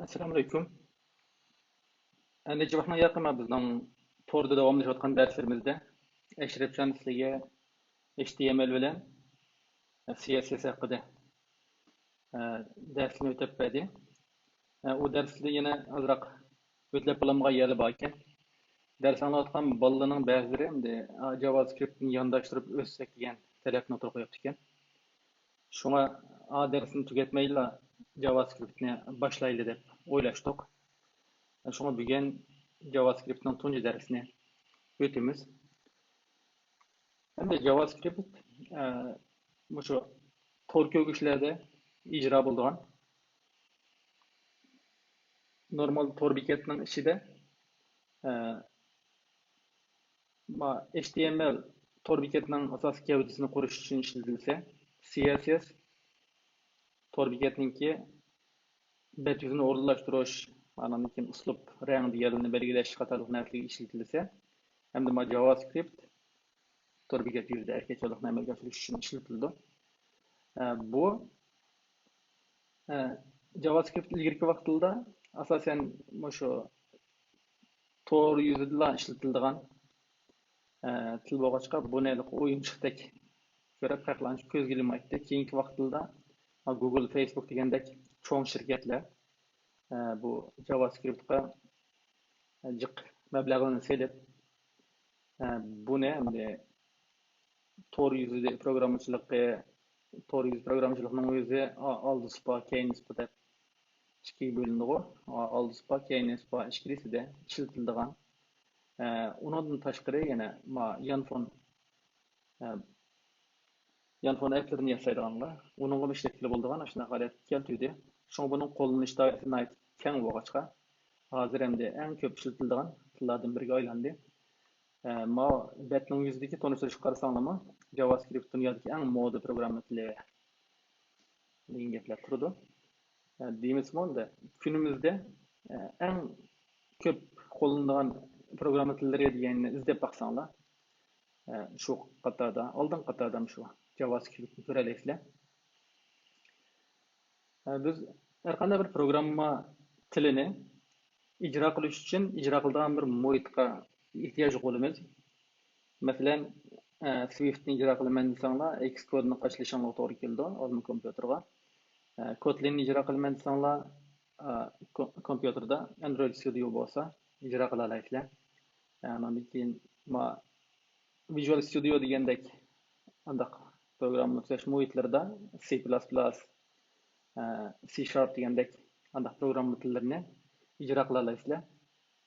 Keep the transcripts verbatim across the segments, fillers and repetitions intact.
ئەسسالامۇئەلەيكۇم. ئەنە جىۋاھنىڭ ياقىما بىزنىڭ توردا داۋاملىشىۋاتقان دەرسلىرىمىزدە ئەشرەپجان سىلىگە H T M L بىلەن C S S ھەققىدە، ئە، دەرسنى ئۆتەپ بەردى. ئە، ئۇ دەرستە يەنە ئازراق ئۆتلەپ بولالمىغان يەرلەر بار ئىكەن. دەرس ئاڭلاۋاتقان بالىلارنىڭ بەزىلىرى ئەمدى، ئا، JavaScript نى يانداشتۇرۇپ ئۆتسەك دېگەن تەلەپنى ئوتتۇرىغا قويۇپتىكەن. شۇڭا ئا دەرسنى تۈگەتمەيلا JavaScript نى باشلايلى دەپ ئويلاشتۇق. شۇڭا بۈگۈن JavaScript نىڭ تۇنجى دەرسىنى ئۆتىمىز. ئەمدى JavaScript، ئە، مۇشۇ تور كۆرگۈچلەردە ئىجرا بولىدىغان نورمال تور بېكەتنىڭ ئىچىدە، ئە، ما، H T M L تور بېكەتنىڭ ئاساسىي گەۋدىسىنى قۇرۇش ئۈچۈن ئىشلىتىلسە، C S S تور بېكەتنىڭكى بەت يۈزىنى ئورۇنلاشتۇرۇش، ئاندىن كېيىن ئۇسلۇب، رەڭ دېگەنلەرنى بەلگىلەش قاتارلىق نەرسىلەرگە ئىشلىتىلسە، ھەمدە ما JavaScript تور بېكەت يۈزىدە ھەرىكەتچانلىقنى ئەمەلگە ئاشۇرۇش ئۈچۈن ئىشلىتىلىدۇ. ئە، بۇ، ئە، JavaScript ئىلگىرىكى ۋاقىتلاردا ئاساسەن مۇشۇ تور يۈزىدىلا ئىشلىتىلىدىغان، ئە، تىل بولغاچقا، بۇنى ھېلىقى ئويۇنچۇقتەك كۆرۈپ، خەقلەر ئانچە كۆزگە ئىلمايتتى. كېيىنكى ۋاقىتلاردا، ما، Google، Facebook دېگەندەك چوڭ شىركەتلەر، ئە، بۇ JavaScript قا جىق مەبلەغلەرنى سېلىپ، ئە، بۇنى ئەمدى تور يۈزىدە پروگراممىچىلىقى، تور يۈزى پروگراممىچىلىقىنىڭ ئۆزى ئا-، ئالدى سۇپا، كەينى سۇپا دەپ ئىككىگە بۆلۈنىدىغۇ. ئا-، ئالدى سۇپا، كەينى سۇپا ئىچكىرىسىدە ئىشلىتىلىدىغان. ئە، ئۇنىڭدىن تاشقىرى يەنە ما يانفون، ئە، يانفون ئەپلىرىنى ياسايدىغانلار، ئۇنىڭغىمۇ ئىشلەتكىلى بولىدىغان ئاشۇنداق ھالەتكە كەلتۈردى. شۇڭا بۇنىڭ قوللىنىش دائىرىسى ناھايىتى كەڭ بولغاچقا، ھازىر ئەمدى ئەڭ كۆپ ئىشلىتىلىدىغان تىللاردىن بىرىگە ئايلاندى. ئە، ماۋۇ بەتنىڭ يۈزىدىكى تونۇشتۇرۇشقا قارىساڭلارمۇ، JavaScript دۇنيادىكى ئەڭ مودا پروگرامما تىلى دېگەن گەپلەر تۇرىدۇ. ئە، دېمىسىمۇ، ئەمدى كۈنىمىزدە، ئە، ئەڭ كۆپ قوللىنىدىغان پروگرامما تىللىرى دېگەننى ئىزدەپ باقساڭلار، ئە، شۇ قاتاردا، ئالدىنقى قاتاردا شۇ JavaScript نى كۆرەلەيسىلەر. ئە، بىز ھەرقانداق بىر پروگرامما تىلىنى ئىجرا قىلىش ئۈچۈن ئىجرا قىلىدىغان بىر مۇھىتقا ئېھتىياجلىق بولىمىز. مەسىلەن، ئە، Swift نى ئىجرا قىلىمەن دېسەڭلار، Xcode نى قاچىلىشىڭلار توغرا كېلىدۇ، ئالدىن كومپيۇتېرغا. ئە، Kotlin نى ئىجرا قىلىمەن دېسەڭلار، ئە، كو-، كومپيۇتېردا Android Studio بولسا ئىجرا قىلالايسىلەر. ئە، ئاندىن كېيىن ما-، Visual Studio دېگەندەك ئانداق پروگرامما تۈزەش مۇھىتلىرىدا C plus plus، ئە، C Sharp دېگەندەك ئانداق پروگرامما تىللىرىنى ئىجرا قىلالايسىلەر.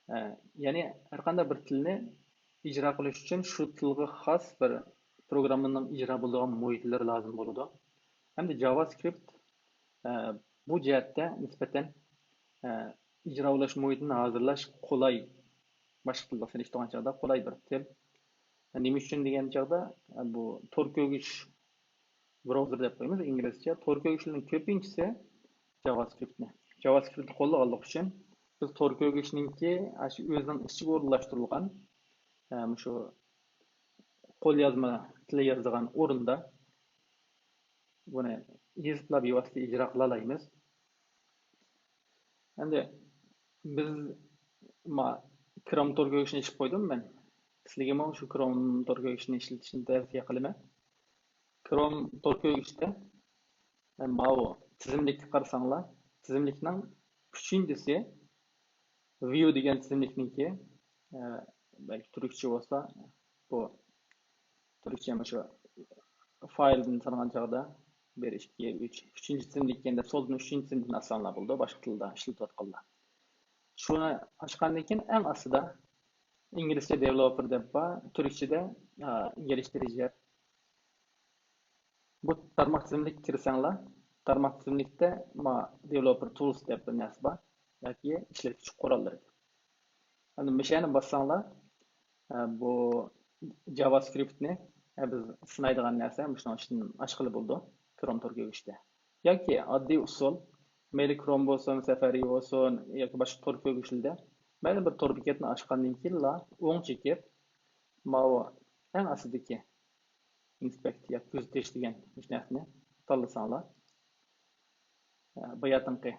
ئە، يەنى ھەرقانداق بىر تىلنى ئىجرا قىلىش ئۈچۈن شۇ تىلغا خاس بىر پروگراممىنىڭ ئىجرا بولىدىغان مۇھىتلىرى لازىم بولىدۇ. ھەمدە JavaScript، ئە، بۇ جەھەتتە نىسبەتەن، ئە، ئىجرا ئۇلاش مۇھىتىنى ھازىرلاش قولاي، باشقا تىلغا سېلىشتۇرغان چاغدا قولاي بىر تىل. نېمە ئۈچۈن دېگەن چاغدا، ئە، بۇ تور كۆرگۈچ براۋزېر دەپ قويىمىز ئىنگلىزچە. تور كۆرگۈچلىرىنىڭ كۆپىنچىسى JavaScript نى. JavaScript نى قوللىغانلىقى ئۈچۈن بىز تور كۆرگۈچنىڭكى ئاشۇ ئۆزىنىڭ ئىچىگە ئورۇنلاشتۇرۇلغان، ئە، مۇشۇ قوليازما تىلى يازىدىغان ئورۇندا بۇنى يېزىپلا بىۋاسىتە ئىجرا قىلالايمىز. ئەمدى بىز ما-، كروم تور كۆرگۈچىنى ئېچىپ قويدۇم مەن. سىلىگىمۇ شۇ كروم تور كۆرگۈچىنى ئىشلىتىشنى تەۋسىيە قىلىمەن. كروم تور كۆرگۈچتە، ئە، ماۋۇ تىزىملىككە قارىساڭلار، تىزىملىكنىڭ ئۈچىنچىسى ۋىيۇ دېگەن تىزىملىكنىڭكى، ئە، بەلكى تۈركچە بولسا، بۇ تۈركچە مۇشۇ فايلدىن سانىغان چاغدا بىر، ئىككى، ئۈچ، ئۈچىنچى تىزىملىك ئىكەن دەپ سولدىن ئۈچىنچى تىزىملىكنى ئاچساڭلار بولىدۇ، باشقا تىلدا ئىشلىتىۋاتقانلار. شۇنى ئاچقاندىن كېيىن ئەڭ ئاستىدا ئىنگلىزچە دېۋېلوپېر دەپ بار، تۈركچىدە، ئا، گېلىشتىرىجى. بۇ تارماق تىزىملىككە كىرسەڭلار، تارماق تىزىملىكتە ما دېۋېلوپېر تۇلس دەپ بىر نەرسە بار ياكى ئىشلەتكۈچى قوراللىرى. ئەمدى مۇشۇ يەرنى باسساڭلار، ئە، بۇ جاۋاسكرىپتنى، ئە، بىز سىنايدىغان نەرسە مۇشۇنىڭ ئىچىدىن ئاچقىلى بولىدۇ، كروم تور كۆرگۈچتە. ياكى ئاددىي ئۇسۇل، مەيلى كروم بولسۇن، سەفەرى بولسۇن ياكى باشقا تور كۆرگۈچلىرىدە مەلۇم بىر تور بېكەتنى ئاچقاندىن كېيىنلا ئوڭ چېكىپ، ماۋۇ ئەڭ ئاستىدىكى ئىنسپېكت ياكى كۆزىتىش دېگەن مۇشۇ نەرسىنى تاللىساڭلار، باياتىنقى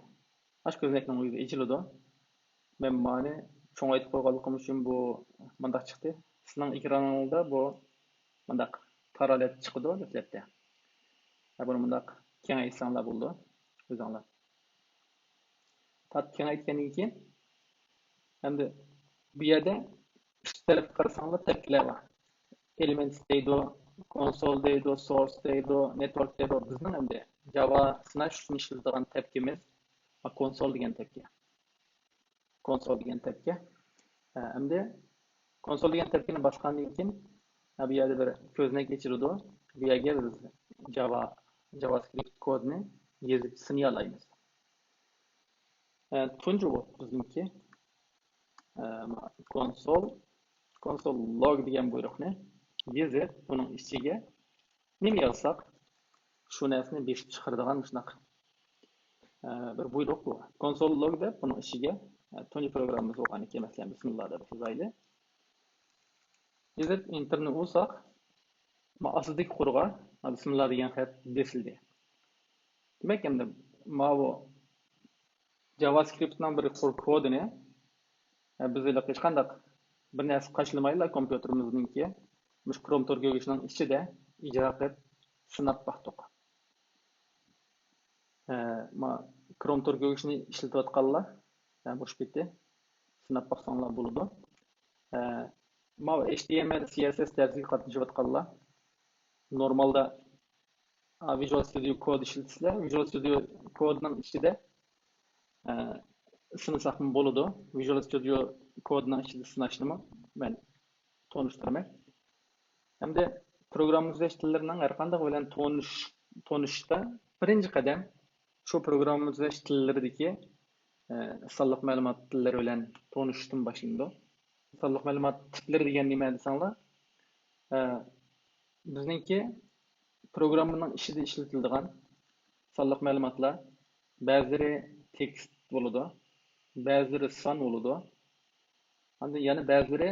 ئاشۇ كۆزنەكنىڭ ئۆزى ئېچىلىدۇ. مەن مانى چوڭايتىپ قويغانلىقىم ئۈچۈن بۇ مۇنداق چىقتى. سىزنىڭ ئېكرانىڭىزدا بۇ مۇنداق پاراللېل چىقىدۇ دەسلەپتە. ھە، بۇنى مۇنداق كېڭەيتسەڭلار بولىدۇ ئۆزۈڭلار. تارتىپ كېڭەيتكەندىن كېيىن، ئەمدى بۇ يەردە ئۈست تەرەپكە قارىساڭلار تەپكىلەر بار. ئېلېمېنتس دەيدۇ، كونسول دەيدۇ، سورس دەيدۇ، نېتورك دەيدۇ. بىزنىڭ ئەمدى جاۋا سىناش ئۈچۈن ئىشلىتىدىغان تەپكىمىز كونسول دېگەن تەپكە. كونسول دېگەن تەپكە. ئەمدى كونسول دېگەن تەپكىنى باسقاندىن كېيىن، بۇ يەردە بىر كۆزنەك ئېچىلىدۇ. بۇ يەرگە بىز جاۋا، جاۋاسكرىپت كودىنى يېزىپ سىنىيالايمىز. تۇنجى بولۇپ بىزنىڭكى كونسول، كونسول لوگ دېگەن بۇيرۇقنى يېزىپ، بۇنىڭ ئىچىگە نېمە يازساق، شۇ نەرسىنى بېسىپ چىقىرىدىغان مۇشۇنداق بىر بۇيرۇق بۇ. كونسول لوگ دەپ بۇنىڭ ئىچىگە تۇنجى پروگراممىمىز بولغان ئىكەن، مەسىلەن، بىسمىللا دەپ يازايلى. يېزىپ ئېنتېرنى ئۇرساق، ئاستىدىكى قۇرغا بىسمىللا دېگەن خەت بېسىلدى. دېمەك، ئەمدى ماۋۇ جاۋاسكرىپتنىڭ بىر قۇر كودىنى، بىز ھېلىقى ھېچقانداق بىر نەرسە قاچىلىمايلا، كومپيۇتېرىمىزنىڭكى مۇشۇ كروم تور كۆرگۈچىنىڭ ئىچىدە ئىجرا قىلىپ سىناپ باقتۇق. ما كروم تور كۆرگۈچىنى ئىشلىتىۋاتقانلار، مۇشۇ پېتى سىناپ باقساڭلار بولىدۇ. ماۋۇ H T M L، C S S دەرسىگە قاتنىشىۋاتقانلار، نورمالدا Visual Studio Code ئىشلىتىسىلەر. Visual Studio Codeنىڭ ئىچىدە سىنىساقمۇ بولىدۇ. Visual Studio Codeنىڭ ئىچىدە سىناشنىمۇ مەن تونۇشتۇرىمەن. ئەمدى پروگرامما تۈزەش تىللىرىنىڭ ھەر قاندىقى بىلەن تونۇش-، تونۇشۇشتا بىرىنچى قەدەم شۇ پروگرامما تۈزەش تىللىرىدىكى، ئە، سانلىق مەلۇمات تىللىرى بىلەن تونۇشۇشتىن باشلىنىدۇ. سانلىق مەلۇمات تىپلىرى دېگەن نېمە دېسەڭلار، ئە، بىزنىڭكى پروگراممىنىڭ ئىچىدە ئىشلىتىلىدىغان سانلىق مەلۇماتلار، بەزىلىرى تېكىست بولىدۇ، بەزىلىرى سان بولىدۇ. ئاندىن يەنە بەزىلىرى،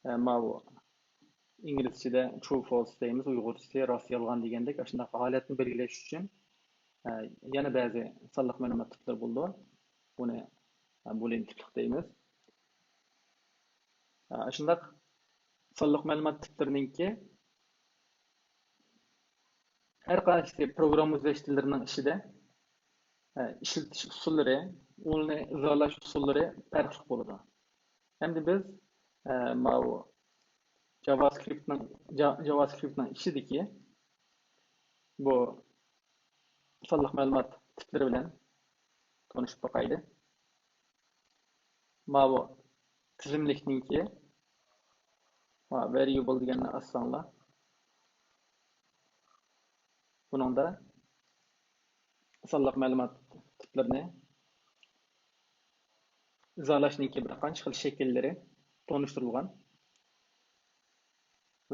ئە، ماۋۇ ئىنگلىزچىدە true false دەيمىز، ئۇيغۇرچىسى راست يالغان دېگەندەك، ئاشۇنداق ھالەتنى بەلگىلەش ئۈچۈن، ئە، يەنە بەزى سانلىق مەلۇمات تىپلىرى بولىدۇ. بۇنى، ئە، بولىن تىپلىق دەيمىز. ئە، ئاشۇنداق سانلىق مەلۇمات تىپلىرىنىڭكى ھەر قايسى پروگرامما تۈزەش تىللىرىنىڭ ئىچىدە، ئە، ئىشلىتىش ئۇسۇللىرى، ئۇنى ئىزاھلاش ئۇسۇللىرى پەرقلىق بولىدۇ. ئەمدى بىز، ئە، ماۋۇ جاۋاسكرىپتنىڭ، جا-، جاۋاسكرىپتنىڭ ئىچىدىكى بۇ سانلىق مەلۇمات تىپلىرى بىلەن تونۇشۇپ باقايلى. ماۋۇ تىزىملىكنىڭكى، ۋەرىيبل دېگەننى ئاچساڭلار، بۇنىڭدا سانلىق مەلۇمات تىپلىرىنى ئىزاھلاشنىڭكى بىر قانچە خىل شەكىللىرى تونۇشتۇرۇلغان.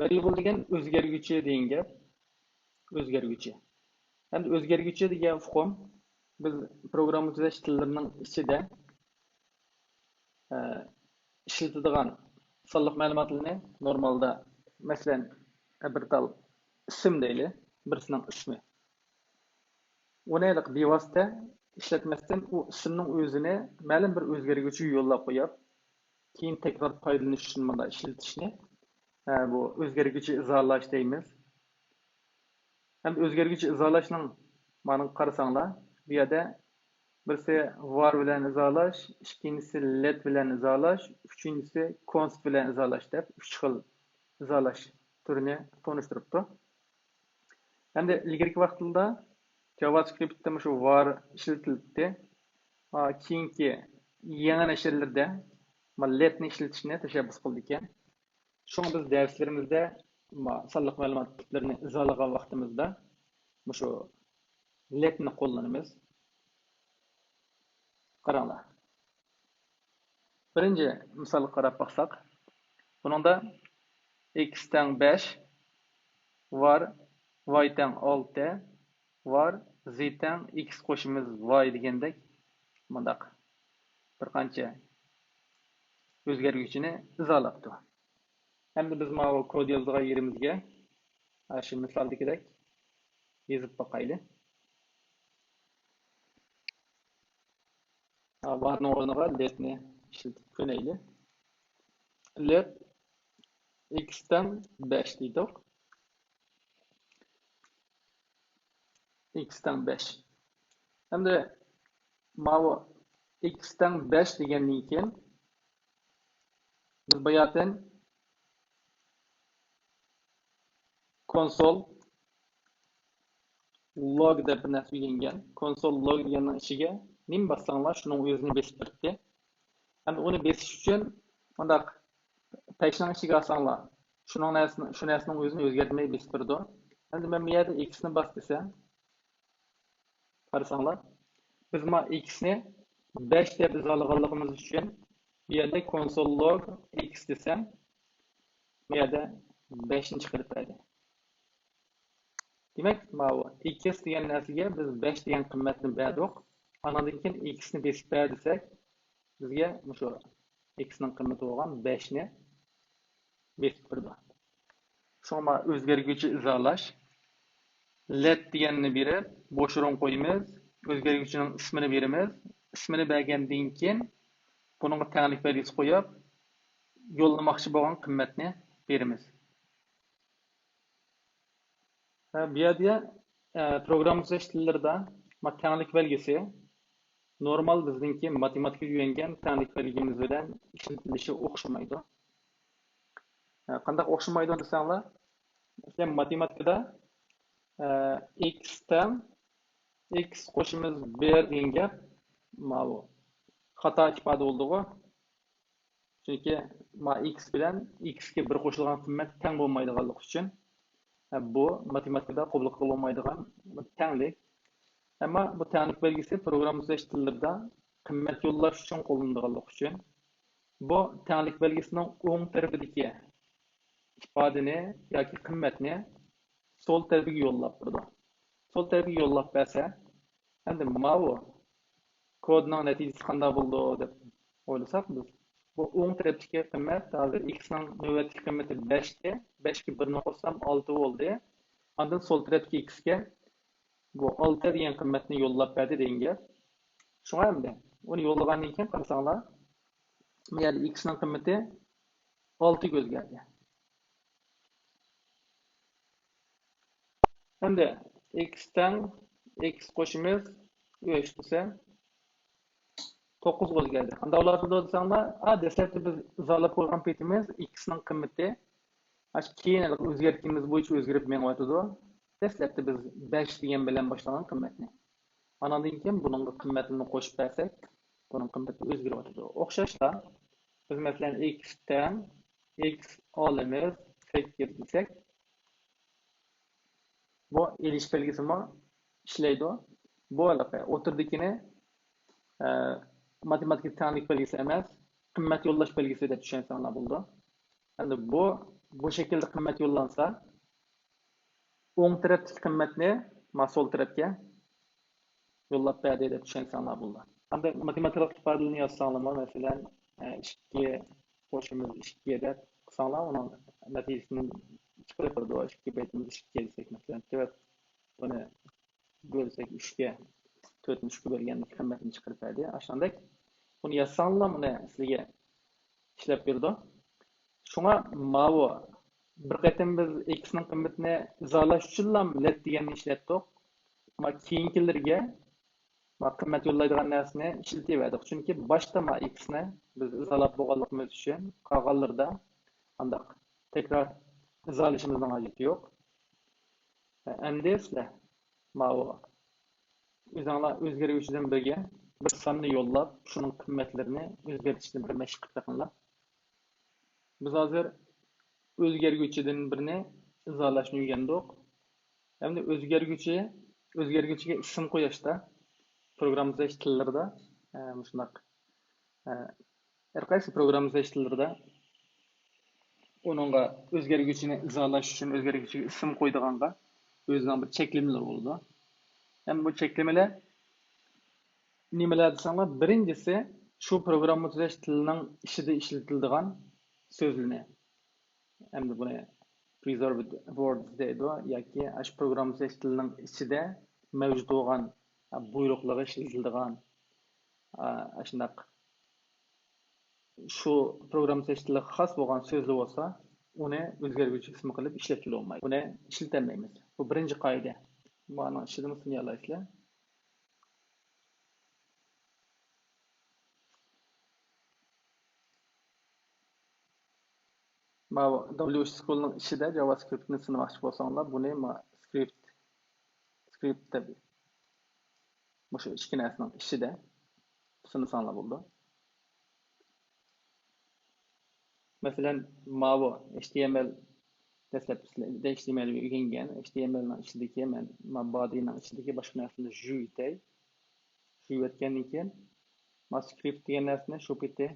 ۋەرىيبل دېگەن ئۆزگەرگۈچى دېگەن گەپ. ئۆزگەرگۈچى. ئەمدى ئۆزگەرگۈچى دېگەن ئۇقۇم بىز پروگرامما تۈزەش تىللىرىنىڭ ئىچىدە، ئە، ئىشلىتىدىغان سانلىق مەلۇماتلىرىنى نورمالدا، مەسىلەن، بىر تال ئىسىم دەيلى، بىرسىنىڭ ئىسمى. ئۇنى ھېلىقى بىۋاسىتە ئىشلەتمەستىن، ئۇ ئىسىمنىڭ ئۆزىنى مەلۇم بىر ئۆزگەرگۈچىگە يوللاپ قويۇپ، كېيىن تەكرار پايدىلىنىش ئۈچۈن مۇنداق ئىشلىتىشنى، ئە، بۇ ئۆزگەرگۈچى ئىزاھلاش دەيمىز. ھەم ئۆزگەرگۈچى ئىزاھلاشنىڭ مانىغا قارىساڭلار، بۇ يەردە بىرسى ۋار بىلەن ئىزاھلاش، ئىككىنچىسى لېت بىلەن ئىزاھلاش، ئۈچىنچىسى كونست بىلەن ئىزاھلاش دەپ ئۈچ خىل ئىزاھلاش تۈرىنى تونۇشتۇرۇپتۇ. ئەمدى ئىلگىرىكى ۋاقىتلاردا جاۋاسكرىپتتا مۇشۇ ۋار ئىشلىتىلىپتى. ئا، كېيىنكى يېڭى نەشرلەردە ما لېتنى ئىشلىتىشنى تەشەببۇس قىلىدىكەن. شۇڭا بىز دەرسلىرىمىزدە ما سانلىق مەلۇمات تىپلىرىنى ئىزاھلىغان ۋاقتىمىزدا مۇشۇ لېتنى قوللىنىمىز. قاراڭلار. بىرىنچى مىسالغا قاراپ باقساق، بۇنىڭدا ئېكس تەڭ بەش، ۋار، ۋاي تەڭ ئالتە، ۋار، زى تەڭ ئېكس قوشىمىز ۋاي دېگەندەك مۇنداق بىر قانچە ئۆزگەرگۈچىنى ئىزاھلاپتۇ. ئەمدى بىز ماۋۇ كود يازىدىغان يېرىمىزگە ئاشۇ مىسالدىكىدەك يېزىپ باقايلى. ۋارنىڭ ئورنىغا لېتنى ئىشلىتىپ كۆرەيلى. لېت ئېكس تەڭ بەش دېدۇق. ئېكس تەڭ بەش. ئەمدى ماۋۇ ئېكس تەڭ بەش دېگەندىن كېيىن بىز باياتىن كونسول لوگ دەپ بىر نەرسە ئۆگەنگەن. كونسول لوگ دېگەننىڭ ئىچىگە نېمە باسساڭلار، شۇنىڭ ئۆزىنى بېسىپ بېرىپتۇ. ئەمدى ئۇنى بېسىش ئۈچۈن مۇنداق پەشنىڭ ئىچىگە ئالساڭلار، شۇنىڭ نەرسىنى، شۇ نەرسىنىڭ ئۆزىنى ئۆزگەرتمەي بېسىپ بېرىدۇ. ئەمدى مەن بۇ يەردە ئېكسنى باس دېسەم، قارىساڭلار، بىز ما ئېكسنى بەش دەپ ئىزاھلىغانلىقىمىز ئۈچۈن بۇ يەردە كونسول لوگ ئېكس دېسەم، بۇ يەردە بەشنى چىقىرىپ بەردى. دېمەك، ماۋۇ ئېكس دېگەن نەرسىگە بىز بەش دېگەن قىممەتنى بەردۇق. ئانىڭدىن كېيىن ئېكسنى بېسىپ بەر دېسەك، بىزگە مۇشۇ ئېكسنىڭ قىممىتى بولغان بەشنى بېسىپ بېرىدۇ. شۇڭا ئۆزگەرگۈچى ئىزاھلاش، لېت دېگەننى بېرىپ، بوش ئورۇن قويىمىز، ئۆزگەرگۈچىنىڭ ئىسمىنى بېرىمىز، ئىسمىنى بەرگەندىن كېيىن بۇنىڭغا تەڭلىك بەلگىسى قويۇپ، يوللىماقچى بولغان قىممەتنى بېرىمىز. ھە، بۇ يەردە، ئە، پروگرامما تۈزەش تىللىرىدا ما تەڭلىك بەلگىسى نورمال بىزنىڭكى ماتېماتىكىدا ئۆگەنگەن تەڭلىك بەلگىمىز بىلەن ئىشلىتىلىشى ئوخشىمايدۇ. ھە، قانداق ئوخشىمايدۇ دېسەڭلار، مەسىلەن، ماتېماتىكىدا، ئە، ئېكس تەڭ ئېكس قوشىمىز بىر دېگەن گەپ ماۋۇ خاتا ئىپادە بولدىغۇ. چۈنكى ما ئېكس بىلەن ئېكسكە بىر قوشۇلغان قىممەت تەڭ بولمايدىغانلىقى ئۈچۈن، ھە، بۇ ماتېماتىكىدا قوبۇل قىلىنمايدىغان تەڭلىك. ئەمما بۇ تەڭلىك بەلگىسى پروگرامما تۈزەش تىللىرىدا قىممەت يوللاش ئۈچۈن قوللىنىدىغانلىقى ئۈچۈن، بۇ تەڭلىك بەلگىسىنىڭ ئوڭ تەرىپىدىكى ئىپادىنى ياكى قىممەتنى سول تەرىپىگە يوللاپ بېرىدۇ. سول تەرەپكە يوللاپ بەرسە، ئەمدى ماۋۇ كودنىڭ نەتىجىسى قانداق بولىدۇ دەپ ئويلىساق بىز، بۇ ئوڭ تەرەپتىكى قىممەت ھازىر ئېكسنىڭ نۆۋەتتىكى قىممىتى بەشتى، بەشكە بىرنى قوشسام ئالتە بولدى. ئاندىن سول تەرەپتىكى ئېكسكە بۇ ئالتە دېگەن قىممەتنى يوللاپ بەردى دېگەن گەپ. شۇڭا ئەمدى ئۇنى يوللىغاندىن كېيىن قارىساڭلار، بۇ يەردە ئېكسنىڭ قىممىتى ئالتىگە ئۆزگەردى. ئەمدى ئېكس تەڭ ئېكس قوشىمىز ئۈچ دېسە، توققۇزغا ئۆزگەردى. قانداق بولۇۋاتىدۇ دېسەڭلار، ئا، دەسلەپتە بىز ئىزاھلاپ قويغان پېتىمىز ئېكسنىڭ قىممىتى، ئاشۇ كېيىن ھېلىقى ئۆزگەرتكىنىمىز بويىچە ئۆزگىرىپ مېڭىۋاتىدۇ. دەسلەپتە بىز بەش دېگەن بىلەن باشلىغان قىممەتنى. ئاناندىن كېيىن بۇنىڭغا قىممەتنى قوشۇپ بەرسەك، بۇنىڭ قىممىتى ئۆزگىرىۋاتىدۇ. ئوخشاشلا، بىز مەسىلەن، ئېكس تەڭ ئېكس ئالىمىز سەككىز دېسەك، بۇ ئېلىش بەلگىسىمۇ ئىشلەيدۇ. بۇ ھېلىقى ئوتتۇرىدىكىنى، ئە، ماتېماتىكا تەڭلىك بەلگىسى ئەمەس، قىممەت يوللاش بەلگىسى دەپ چۈشەنسەڭلار بولىدۇ. ئەمدى بۇ، بۇ شەكىلدە قىممەت يوللانسا، ئوڭ تەرەپتىكى قىممەتنى ما سول تەرەپكە يوللاپ بەردى دەپ چۈشەنسەڭلار بولىدۇ. ئەمدى ماتېماتىكىلىق ئىپادىلەرنى يازساڭلارمۇ، مەسىلەن، ئىككى قوشىمىز ئىككى دەپ قىلساڭلار، ئۇنىڭ نەتىجىسىنى چىقىرىپ بېرىدۇ. ئىككى بەتىمىز ئىككى دېسەك، مەسىلەن، تۆت، بۇنى بۆلسەك ئۈچكە، تۆتنى ئۈچكە بۆلگەندىكى قىممەتنى چىقىرىپ بەردى. ئاشۇندەك بۇنى يازساڭلار، بۇنى سىزگە ئىشلەپ بېرىدۇ. شۇڭا ماۋۇ بىر قېتىم بىز ئېكسنىڭ قىممىتىنى ئىزاھلاش ئۈچۈنلا لېت دېگەننى ئىشلەتتۇق. ئەمما كېيىنكىلىرىگە ما قىممەت يوللايدىغان نەرسىنى ئىشلىتىۋەردۇق. چۈنكى باشتا ما ئېكسنى بىز ئىزاھلاپ بولغانلىقىمىز ئۈچۈن قالغانلىرىدا ئانداق تەكرار ئىزاھلىشىمىزنىڭ ھاجىتى يوق. ئەمدى سىلەر ماۋۇ ئۆزۈڭلار ئۆزگەرگۈچىدىن بىرگە بىر ساننى يوللاپ، شۇنىڭ قىممەتلىرىنى ئۆزگەرتىشنى بىر مەشىق قىلىپ بېقىڭلار. بىز ھازىر ئۆزگەرگۈچىدىن بىرنى ئىزاھلاشنى ئۆگەندۇق. ئەمدى ئۆزگەرگۈچى، ئۆزگەرگۈچىگە ئىسىم قويۇشتا، پروگرامما تۈزەش تىللىرىدا، ئە، مۇشۇنداق، ئە، ھەر قايسى پروگرامما تۈزەش تىللىرىدا ئۇنىڭغا ئۆزگەرگۈچىنى ئىزاھلاش ئۈچۈن ئۆزگەرگۈچىگە ئىسىم قويىدىغانغا ئۆزىنىڭ بىر چەكلىمىلىرى بولىدۇ. ھەم بۇ چەكلىمىلەر نېمىلەر دېسەڭلار، بىرىنچىسى شۇ پروگرامما تۈزەش تىلىنىڭ ئىچىدە ئىشلىتىلىدىغان سۆزلىمە. ئەمدى بۇنى preserved words دەيدۇ ياكى ئاشۇ پروگرامما تۈزەش تىلىنىڭ ئىچىدە مەۋجۇت بولغان بۇيرۇقلارغا ئىشلىتىلىدىغان ئاشۇنداق شۇ پروگرامما تىلىغا خاس بولغان سۆزلەر بولسا، ئۇنى ئۆزگەرگۈچى ئىسمى قىلىپ ئىشلەتكىلى بولمايدۇ. بۇنى ئىشلىتەلمەيمىز. بۇ بىرىنچى قائىدە. بۇنىڭ ئىچىدىمۇ سىنىيالايسىلەر. ماۋۇ دبليۇ ئۈچ سكۇلنىڭ ئىچىدە جاۋاسكرىپتنى سىنىماقچى بولساڭلار، بۇنى ما-، سكرىپت، سكرىپت دەپ مۇشۇ ئىككى نەرسىنىڭ ئىچىدە سىنىساڭلار بولىدۇ. مەسىلەن، ماۋۇ ئېچ تى ئېم ئېل، دەسلەپ سىلەر ئېچ تى ئېم ئېل ئۆگەنگەن، ئېچ تى ئېم ئېلنىڭ ئىچىدىكى، مەن ما بادىنىڭ ئىچىدىكى باشقا نەرسىنى يۇيۇۋېتەي. يۇيۇۋەتكەندىن كېيىن، ما سكرىپت دېگەن نەرسىنى شۇ پېتى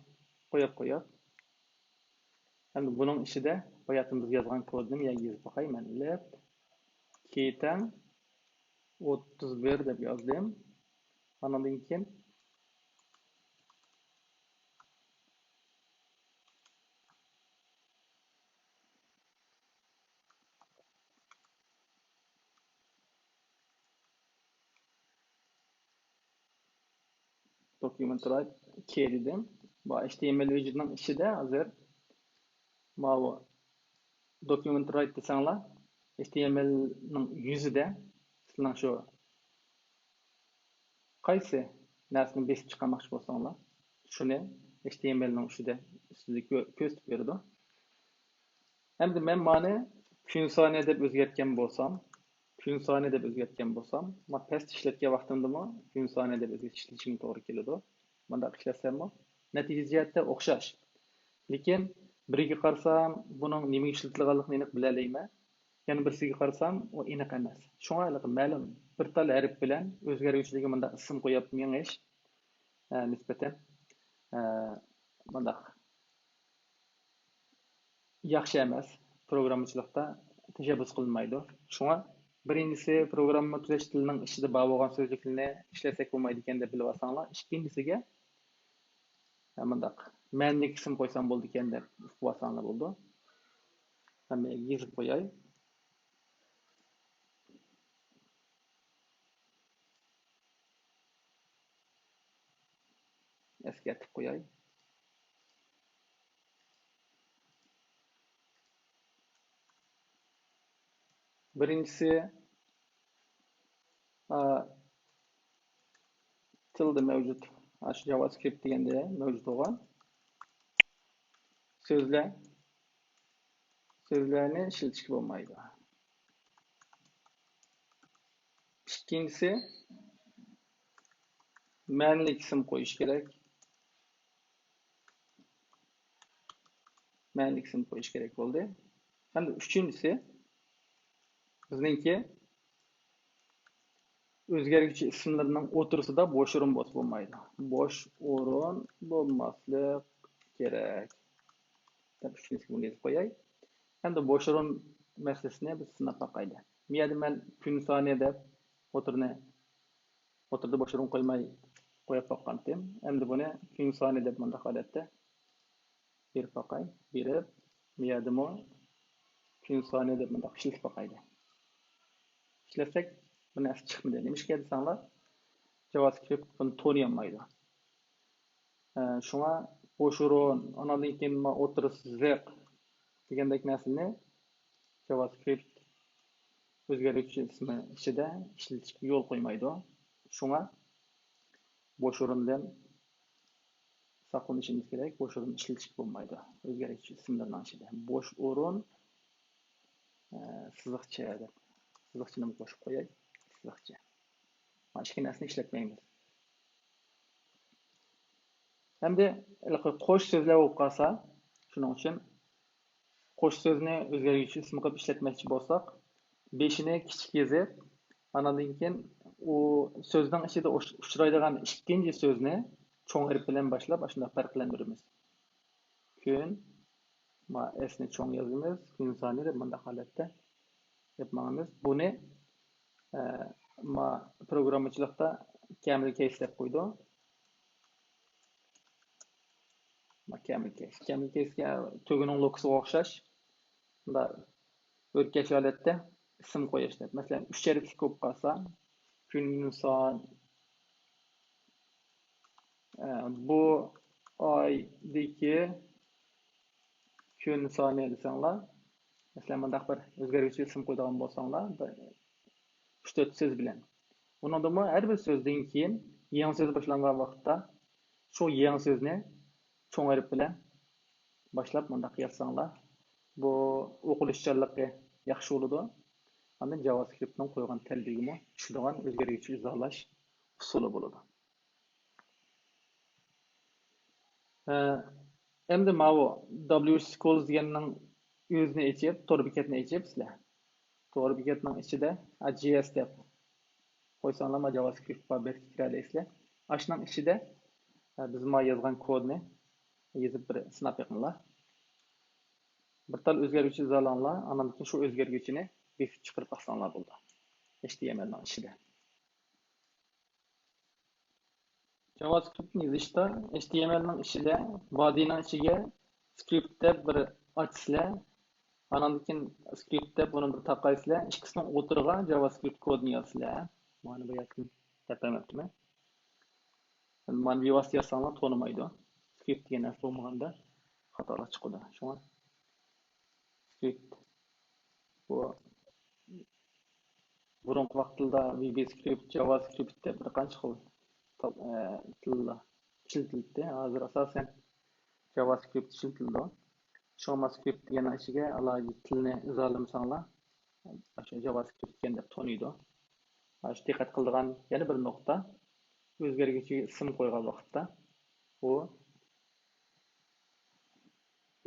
قويۇپ قويۇپ، ئەمدى بۇنىڭ ئىچىدە باياتىن بىز يازغان كودنى يەنە يېزىپ باقاي. مەن لىت كېتەڭ ئوتتۇز بىر دەپ يازدىم. ئاندىن كېيىن document write كې دېدىم. بۇ ئېچ تى ئېم ئېل ۋىجېتنىڭ ئىچىدە ھازىر ماۋۇ document write دېسەڭلار، ئېچ تى ئېم ئېلنىڭ يۈزىدە سىلەرنىڭ شۇ قايسى نەرسىنى بېسىپ چىقارماقچى بولساڭلار، شۇنى ئېچ تى ئېم ئېلنىڭ ئۈستىدە، ئۈستىدە كۆ-، كۆرسىتىپ بېرىدۇ. ئەمدى مەن مانى كۈن سانى دەپ ئۆزگەرتكەن بولسام، كۈن سانى دەپ ئۆزگەرتكەن بولسام، ما پەستە ئىشلەتكەن ۋاقتىمدىمۇ كۈن سانى دەپ ئۆزگەرتىشىمگە توغرا كېلىدۇ. مۇنداق ئىشلەتسەممۇ نەتىجە جەھەتتە ئوخشاش. لېكىن بىرىگە قارىسام، بۇنىڭ نېمىگە ئىشلىتىلغانلىقىنى ئېنىق بىلەلەيمەن. يەنە بىرسىگە قارىسام، ئۇ ئېنىق ئەمەس. شۇڭا ھېلىقى مەلۇم بىر تال ھەرپ بىلەن ئۆزگەرگۈچىلىككە مۇنداق ئىسىم قويۇپ مېڭىش، ئە، نىسبەتەن، ئە، مۇنداق ياخشى ئەمەس. پروگراممىچىلىقتا تەشەببۇس قىلىنمايدۇ. شۇڭا بىرىنچىسى، پروگرامما تۈزەش تىلىنىڭ ئىچىدە بار بولغان سۆزلۈكلەرنى ئىشلەتسەك بولمايدىكەن دەپ بىلىۋالساڭلار. ئىككىنچىسىگە، ھە، مۇنداق مەنىلىك ئىسىم قويسام بولىدىكەن دەپ ئۇقۇۋالساڭلار بولىدۇ. ھەممىگە يېزىپ قوياي. ئەسكەرتىپ قوياي. بىرىنچىسى، ئا، تىلدا مەۋجۇت، ئاشۇ جاۋاسكرىپت دېگەندە مەۋجۇت بولغان سۆزلەر، سۆزلەرنى ئىشلىتىشكە بولمايدۇ. ئىككىنچىسى، مەنىلىك ئىسىم قويۇش كېرەك. مەنىلىك ئىسىم قويۇش كېرەك بولدى. ئەمدى ئۈچىنچىسى، بىزنىڭكى ئۆزگەرگۈچى ئىسىملىرىنىڭ ئوتتۇرىسىدا بوش ئورۇن بولسا بولمايدۇ. بوش ئورۇن بولماسلىق كېرەك. دەپ ئۈچىنچىسىگە بۇنى يېزىپ قوياي. ئەمدى بوش ئورۇن مەسىلىسىنى بىز سىناپ باقايلى. بۇ يەردە مەن كۈن سانى دەپ ئوتتۇرىنى، ئوتتۇرىدا بوش ئورۇن قويماي قويۇپ باققانتىم. ئەمدى بۇنى كۈن سانى دەپ مۇنداق ھالەتتە بېرىپ باقاي. بېرىپ، بۇ يەردىمۇ كۈن سانى دەپ مۇنداق ئىشلىتىپ باقايلى. ئىشلەتسەك، بۇ نەرسە چىقمىدى. نېمىشقا دېسەڭلار، جاۋاسكرىپت بۇنى تونۇيالمايدۇ. ئە، شۇڭا بوش ئورۇن، ئاناندىن كېيىن ما ئوتتۇرىسى زىق دېگەندەك نەرسىنى جاۋاسكرىپت ئۆزگەرگۈچى ئىسمى ئىچىدە ئىشلىتىشكە يول قويمايدۇ. شۇڭا بوش ئورۇن بىلەن ساقلىنىشىمىز كېرەك. بوش ئورۇن ئىشلىتىشكە بولمايدۇ ئۆزگەرگۈچى ئىسىملىرىنىڭ ئىچىدە. بوش ئورۇن، ئە، سىزىقچە دەپ، سىزىقچىنىمۇ قوشۇپ قوياي. سىزىقچە. مانا ئىككى نەرسىنى ئىشلەتمەيمىز. ئەمدى ھېلىقى قوش سۆزلەر بولۇپ قالسا، شۇنىڭ ئۈچۈن قوش سۆزنى ئۆزگەرگۈچى ئىسىم قىلىپ ئىشلەتمەكچى بولساق، بېشىنى كىچىك يېزىپ، ئاناندىن كېيىن ئۇ سۆزنىڭ ئىچىدە ئۇچ-، ئۇچرايدىغان ئىككىنچى سۆزنى چوڭ ھەرپ بىلەن باشلاپ، ئاشۇنداق پەرقلەندۈرىمىز. كۈن، ما، ئېسنى چوڭ يازىمىز، كۈن سانى دەپ مۇنداق ھالەتتە دەپ ماڭىمىز. بۇنى، ئە، ما، پروگراممىچىلىقتا كامىل كەيس دەپ قويىدۇ. ما، كامىل كەيس. كامىل كەيسكە تۆگىنىڭ لوكىسىغا ئوخشاش. مۇنداق ئۆركەش ھالەتتە ئىسىم قويۇش دەپ. مەسىلەن، ئۈچ ھەرپلىك بولۇپ قالسا، كۈن سان، ئە، بۇ ئايدىكى كۈن سانى دېسەڭلار، مەسىلەن، مۇنداق بىر ئۆزگەرگۈچى ئىسىم قويىدىغان بولساڭلار، بىر ئۈچ تۆت سۆز بىلەن. ئۇنىڭدىمۇ ھەر بىر سۆزدىن كېيىن يېڭى سۆز باشلانغان ۋاقىتتا شۇ يېڭى سۆزنى چوڭ ھەرپ بىلەن باشلاپ مۇنداق يازساڭلار، بۇ ئوقۇلۇشچانلىقى ياخشى بولىدۇ. ئاندىن جاۋاسكرىپتنىڭ قويغان تەلىپىگىمۇ چۈشىدىغان ئۆزگەرگۈچى ئىزاھلاش ئۇسۇلى بولىدۇ. ئە، ئەمدى ماۋۇ W Schools دېگەننىڭ ئۆزىنى ئېچىپ، تور بېكەتنى ئېچىپ سىلەر. تور بېكەتنىڭ ئىچىدە، ئە، J S دەپ قويساڭلار، ما JavaScript بار بەتكە كىرەلەيسىلەر. ئاشۇنىڭ ئىچىدە، ئە، بىز ما يازغان كودنى يېزىپ بىر سىناپ بېقىڭلار. بىر تال ئۆزگەرگۈچى ئىزاھلاڭلار، ئاندىن كېيىن شۇ ئۆزگەرگۈچىنى بېسىپ چىقىرىپ باقساڭلار بولىدۇ. H T M L نىڭ ئىچىدە. JavaScript نى يېزىشتا H T M L نىڭ ئىچىدە، body نىڭ ئىچىگە script دەپ بىر ئاچىسىلەر. ئاناندىن كېيىن script دەپ بۇنى بىر تاقايسىلەر. ئىككىسىنىڭ ئوتتۇرىغا JavaScript كودىنى يازىسىلەر. مانا بۇ يەردىن دەپ بەرمەپتىمەن. مانا بىۋاسىتە يازساڭلار تونۇمايدۇ. Script دېگەن نەرسە بولمىغاندا خاتالىق چىقىدۇ. شۇڭا script بۇ بۇرۇنقى ۋاقىتلاردا V B script، JavaScript دەپ بىر قانچە خىل تىل، ئە، تىللار ئىشلىتىلەتتى. ھازىر ئاساسەن JavaScript ئىشلىتىلىدۇ. شۇڭا ما script دېگەننىڭ ئىچىگە ئالاھىدە تىلنى ئىزاھلىمىساڭلار، ئاشۇ JavaScript ئىكەن دەپ تونۇيدۇ. ئاشۇ دىققەت قىلىدىغان يەنە بىر نۇقتا، ئۆزگەرگۈچىگە ئىسىم قويغان ۋاقىتتا ئۇ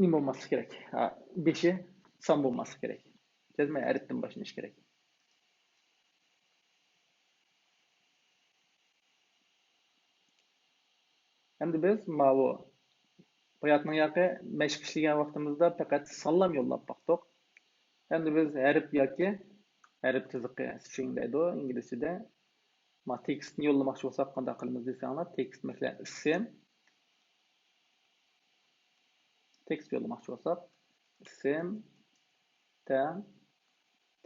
نېمە بولماسلىقى كېرەك؟ ھە، بېشى سان بولماسلىقى كېرەك. جەزمەن ھەرپتىن باشلىنىشى كېرەك. ئەمدى بىز ماۋۇ باياتنىڭ ياقى مەشىق ئىشلىگەن ۋاقتىمىزدا پەقەت سانلام يوللاپ باقتۇق. ئەمدى بىز ھەرپ ياكى ھەرپ تىزىقى، string دەيدۇ ئىنگلىزچىدە. ما تېكىستنى يوللىماقچى بولساق قانداق قىلىمىز دېسەڭلار، تېكىست مەسىلەن ئىسىم، تېكىست يوللىماقچى بولساق، ئىسىم تەڭ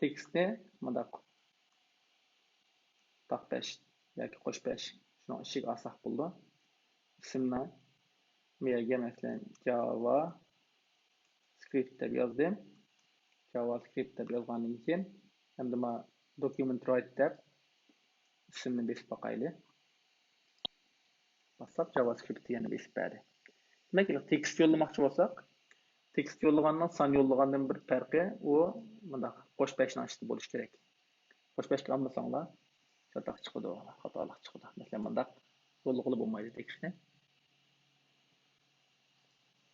تېكىستنى مۇنداق تاق بەش ياكى قوش بەش شۇنىڭ ئىچىگە ئالساق بولىدۇ. ئىسىمنى بۇ يەرگە مەسىلەن جاۋا سكرىپت دەپ يازدىم. جاۋا سكرىپت دەپ يازغاندىن كېيىن ئەمدى ما document write دەپ ئىسىمنى بېسىپ باقايلى. باسساق جاۋا سكرىپت يەنە بېسىپ بەردى. دېمەك، تېكىست يوللىماقچى بولساق، تېكىست يوللىغاننىڭ سان يوللىغاندىن بىر پەرقى ئۇ مۇنداق قوش بەشنىڭ ئىچىدە بولۇشى كېرەك. قوش بەشكە ئالمىساڭلار، چاتاق چىقىدۇ، خاتالىق چىقىدۇ. مەسىلەن، مۇنداق يوللىغىلى بولمايدۇ تېكىستنى.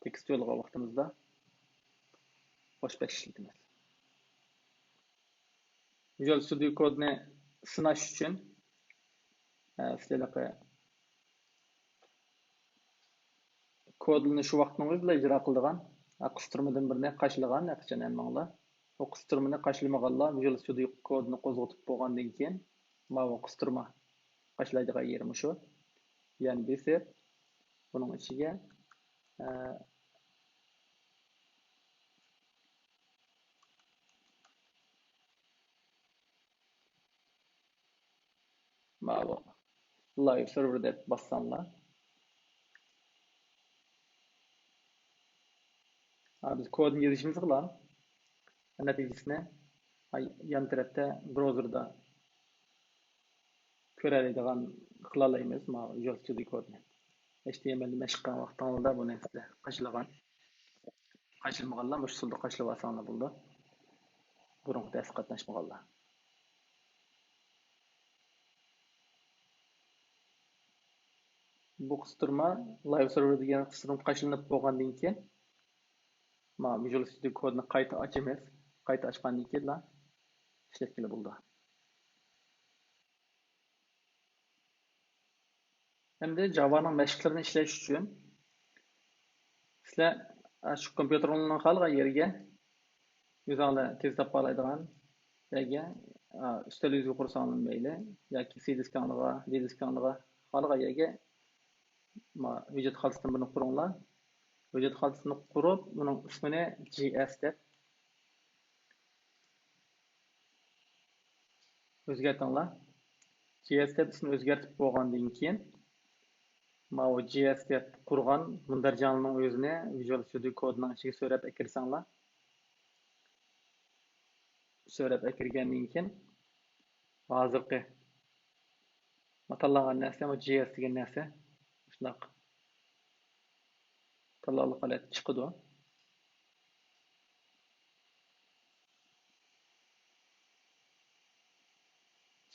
تېكىست يوللىغان ۋاقتىمىزدا قوش بەش ئىشلىتىمىز. ۋىژۇئال ستۇدىيو كودنى سىناش ئۈچۈن، ئە، سىلەرگە كودلىنىش ۋاقتىنىڭ ئۆزىلا ئىجرا قىلىدىغان قىستۇرمىدىن بىرنى قاچىلىغان ھەقىچان ھەممىڭلار. ئۇ قىستۇرمىنى قاچىلىمىغانلار ۋىژۇئال ستۇدىيو كودنى قوزغىتىپ بولغاندىن كېيىن ماۋۇ قىستۇرما قاچىلايدىغان يېرى مۇشۇ. يەنە بېسىپ بۇنىڭ ئىچىگە، ئە، ماۋۇ لايف سېرۋېر دەپ باسساڭلار، ھە، بىز كودنى يېزىشىمىزغىلا نەتىجىسىنى يان تەرەپتە براۋزېردا كۆرەلەيدىغان قىلالايمىز ماۋۇ ۋىژۇئال ستۇدىيو كودنى. H T M L مەشىق قىلغان ۋاقتىڭلاردا بۇنى سىلەر قاچىلىغان. قاچىلىمىغانلار مۇشۇ ئۇسۇلدا قاچىلىۋالساڭلار بولىدۇ. بۇرۇنقى دەرسكە قاتناشمىغانلار. بۇ قىستۇرما لايف سېرۋېر دېگەن قىستۇرما قاچىلىنىپ بولغاندىن كېيىن، ما ۋىژۇئال ستۇدىيو كودنى قايتا ئاچىمىز. قايتا ئاچقاندىن كېيىنلا ئىشلەتكىلى بولىدۇ. ئەمدى جاۋانىڭ مەشىقلىرىنى ئىشلەش ئۈچۈن سىلەر شۇ كومپيۇتېرىڭلارنىڭ خالىغان يېرىگە ئۆزۈڭلار تېز تاپالايدىغان يەرگە، ئا، ئۈستەل يۈزىگە قۇرساڭلار مەيلى ياكى سى دىسكاڭلىغا، دى دىسكاڭلىغا خالىغان يەرگە ما ھۆججەت خالتىسىدىن بىرنى قۇرۇڭلار. ھۆججەت خالتىسىنى قۇرۇپ، ئۇنىڭ ئىسمىنى J S دەپ ئۆزگەرتىڭلار. J S دەپ ئىسمىنى ئۆزگەرتىپ بولغاندىن كېيىن، ماۋۇ جي ئېس دەپ قۇرغان مۇندەرىجىڭىزنىڭ ئۆزىنى ۋىژۇئال ستۇدىيو كودىنىڭ ئىچىگە سۆرەپ ئەكىرسەڭلار. سۆرەپ ئەكىرگەندىن كېيىن، ھازىرقى ما تاللانغان نەرسە، ما جي ئېس دېگەن نەرسە شۇنداق تاللانغان ھالەتتە چىقىدۇ.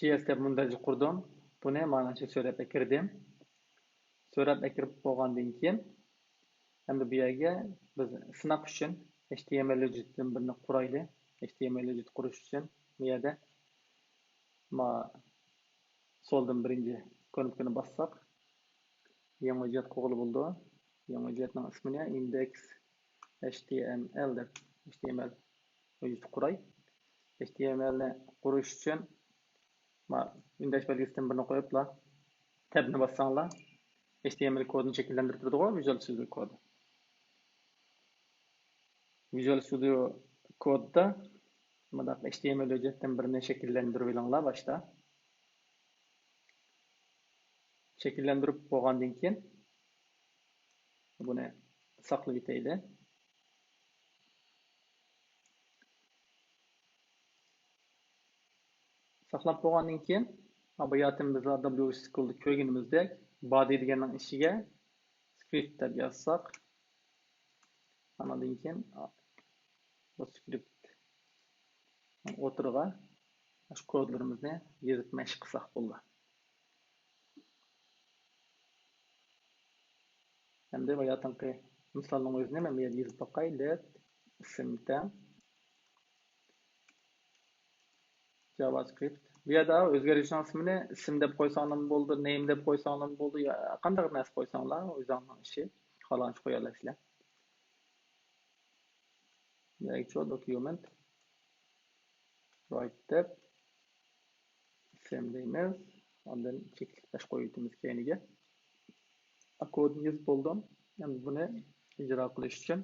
جي ئېس دەپ مۇندەرىجە قۇردۇم. بۇنى مانا شۇ سۆرەپ ئەكىردىم. سۆرەپ ئەكىرىپ بولغاندىن كېيىن، ئەمدى بۇ يەرگە بىز سىناق ئۈچۈن ئېچ تى ئېم ئېل ھۆججىتىدىن بىرنى قۇرايلى. ئېچ تى ئېم ئېل ھۆججىتى قۇرۇش ئۈچۈن بۇ يەردە ما سولدىن بىرىنچى كۇنۇپكىنى باسساق، يېڭى ھۆججەت قۇرغىلى بولىدۇ. يېڭى ھۆججەتنىڭ ئىسمىنى ئىندېكس ئېچ تى ئېم ئېل دەپ، ئېچ تى ئېم ئېل ھۆججىتى قۇراي. ئېچ تى ئېم ئېلنى قۇرۇش ئۈچۈن، ما، ئۈندەش بەلگىسىدىن بىرنى قويۇپلا، تەبنى باسساڭلار، ئېچ تى ئېم ئېل كودىنى شەكىللەندۈرۈپ تۇرىدىغۇ، ۋىژۇئال ستۇدىيو كود. ۋىژۇئال ستۇدىيو كودتا مۇنداق ئېچ تى ئېم ئېل ھۆججەتتىن بىرنى شەكىللەندۈرۈۋېلىڭلار باشتا. شەكىللەندۈرۈپ بولغاندىن كېيىن، بۇنى ساقلىۋېتەيلى. ساقلاپ بولغاندىن كېيىن، باياتىن بىز دبليۇ سىكىلدا كۆرگىنىمىزدەك، بادى دېگەننىڭ ئىچىگە سكرىپت دەپ يازساق، ئاندىن كېيىن بۇ سكرىپت ئوتتۇرىغا شۇ كودلىرىمىزنى يېزىپ مەشىق قىلساق بولدى. ئەمدى باياتىنقى مىسالنىڭ ئۆزىنى مەن بۇ يەردە يېزىپ باقاي. Let ئىسىم تەڭ JavaScript. بۇ يەردە ئۆزگەرگۈچىنىڭ ئىسمىنى ئىسىم دەپ قويساڭلارمۇ بولىدۇ، name دەپ قويساڭلارمۇ بولىدۇ، يا قانداق نەرسە قويساڭلار ئۆزۈڭنىڭ ئىشى، خالىغانچە قويالايسىلەر. Actual document write دەپ ئىسىم دەيمىز. ئاندىن چېكىتلىك تاش قويۇۋېتىمىز كەينىگە. كودنى يېزىپ بولدۇم. ئەمدى بۇنى ئىجرا قىلىش ئۈچۈن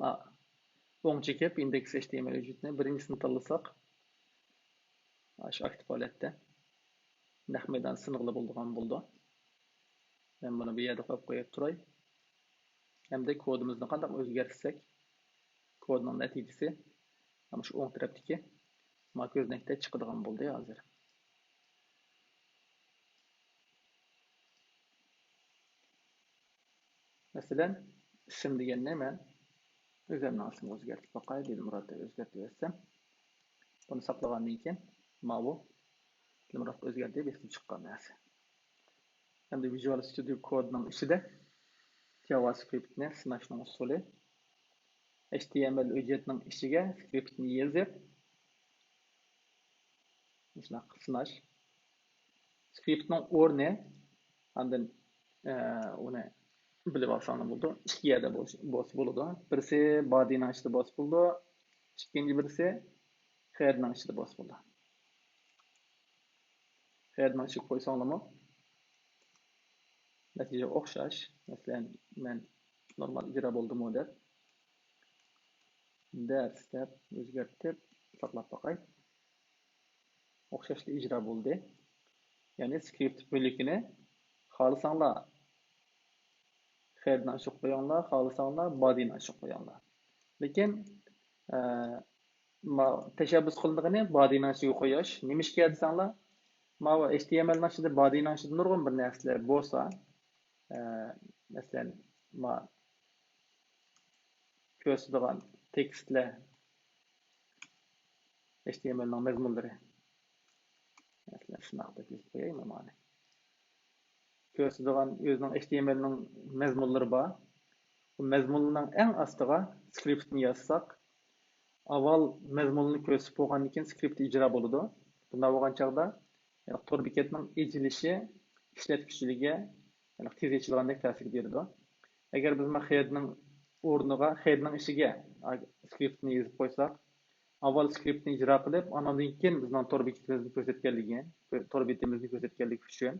ما ئوڭ چېكىپ ئىندېكس ئېچ تى ئېم ئېل ھۆججىتىنى بىرىنچىسىنى تاللىساق، ئاشۇ ئاكتىپ ھالەتتە نەق مەيدان سىنىغىلى بولىدىغان بولىدۇ. مەن بۇنى بۇ يەردە قويۇپ قويۇپ تۇراي. ئەمدى كودىمىزنى قانداق ئۆزگەرتسەك، كودنىڭ نەتىجىسى مانا شۇ ئوڭ تەرەپتىكى ما كۆزنەكتە چىقىدىغان بولدى ھازىر. مەسىلەن، ئىسىم دېگەننى مەن ئۆزۈمنىڭ ئىسمىنى ئۆزگەرتىپ باقاي، دىلمۇرات دەپ ئۆزگەرتىۋەتسەم. بۇنى ساقلىغاندىن كېيىن ماۋۇ دىلمۇرات ئۆزگەردى، بېسىپ چىققان نەرسە. ئەمدى ۋىژۇئال ستۇدىيو كودنىڭ ئىچىدە جاۋاسكرىپتنى سىناشنىڭ ئۇسۇلى. ئېچ تى ئېم ئېل ھۆججەتنىڭ ئىچىگە سكرىپتنى يېزىپ، مۇشۇنداق سىناش. سكرىپتنىڭ ئورنى، ئاندىن، ئە، ئۇنى بىلىپ ئالساڭلار بولىدۇ. ئىككى يەردە بولسا، بولسا بولىدۇ. بىرسى بادىنىڭ ئىچىدە بولسا بولىدۇ. ئىككىنچى بىرسى خېدنىڭ ئىچىدە بولسا بولىدۇ. خېدنىڭ ئىچىگە قويساڭلارمۇ نەتىجە ئوخشاش. مەسىلەن، مەن نورمال ئىجرا بولدىمۇ دەپ، دەرس دەپ ئۆزگەرتىپ ساقلاپ باقاي. ئوخشاشلا ئىجرا بولدى. يەنى سكرىپت بۆلىكىنى خالىساڭلار خېدنى ئاچىپ قويۇڭلار، خالىساڭلار بادىنى ئاچىپ قويۇڭلار. لېكىن، ئە، ما-، تەشەببۇس قىلىنغىنى بادىنىڭ ئىچىگە قويۇش. نېمىشقا دېسەڭلار، ماۋۇ ئېچ تى ئېم ئېلنىڭ ئىچىدە، بادىنىڭ ئىچىدە نۇرغۇن بىر نەرسىلەر بولسا، ئە، مەسىلەن، ما كۆرسىتىدىغان تېكىستلەر، ئېچ تى ئېم ئېلنىڭ مەزمۇنلىرى. مەسىلەن، شۇنداق دەپ يېزىپ قويايمەن مانا. كۆرسىتىدىغان ئۆزىنىڭ ئېچ تى ئېم ئېلنىڭ مەزمۇنلىرى بار. بۇ مەزمۇننىڭ ئەڭ ئاستىغا سكرىپتنى يازساق، ئاۋۋال مەزمۇننى كۆرسىتىپ بولغاندىن كېيىن سكرىپت ئىجرا بولىدۇ. بۇنداق بولغان چاغدا، يەنى تور بېكەتنىڭ ئېچىلىشى ئىشلەتكۈچىلىكىگە، يەنى تېز ئېچىلغاندەك تەسىر بېرىدۇ. ئەگەر بىز مانا خېدنىڭ ئورنىغا، خېدنىڭ ئىچىگە سكرىپتنى يېزىپ قويساق، ئاۋۋال سكرىپتنى ئىجرا قىلىپ، ئاندىن كېيىن بىزنىڭ تور بېكىتىمىزنى كۆرسەتكەنلىكى، تور بېتىمىزنى كۆرسەتكەنلىكى ئۈچۈن.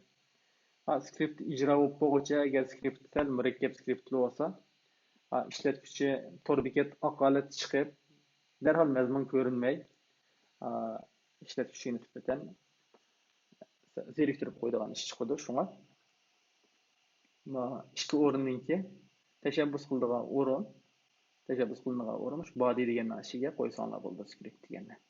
ھا، سكرىپت ئىجرا بولۇپ بولغۇچە، ئەگەر سكرىپت سەل مۇرەككەپ سكرىپتلا بولسا، ھا، ئىشلەتكۈچى تور بېكەت ئاق ھالەتتە چىقىپ، دەرھال مەزمۇن كۆرۈنمەي، ھا، ئىشلەتكۈچىنى نىسبەتەن زېرىكتۈرۈپ قويىدىغان ئىش چىقىدۇ. شۇڭا ما ئىككى ئورۇننىڭكى تەشەببۇس قىلىدىغان ئورۇن، تەشەببۇس قىلىنىدىغان ئورۇن مۇشۇ بادى دېگەننىڭ ئىچىگە قويساڭلار بولىدۇ، سكرىپت دېگەننى.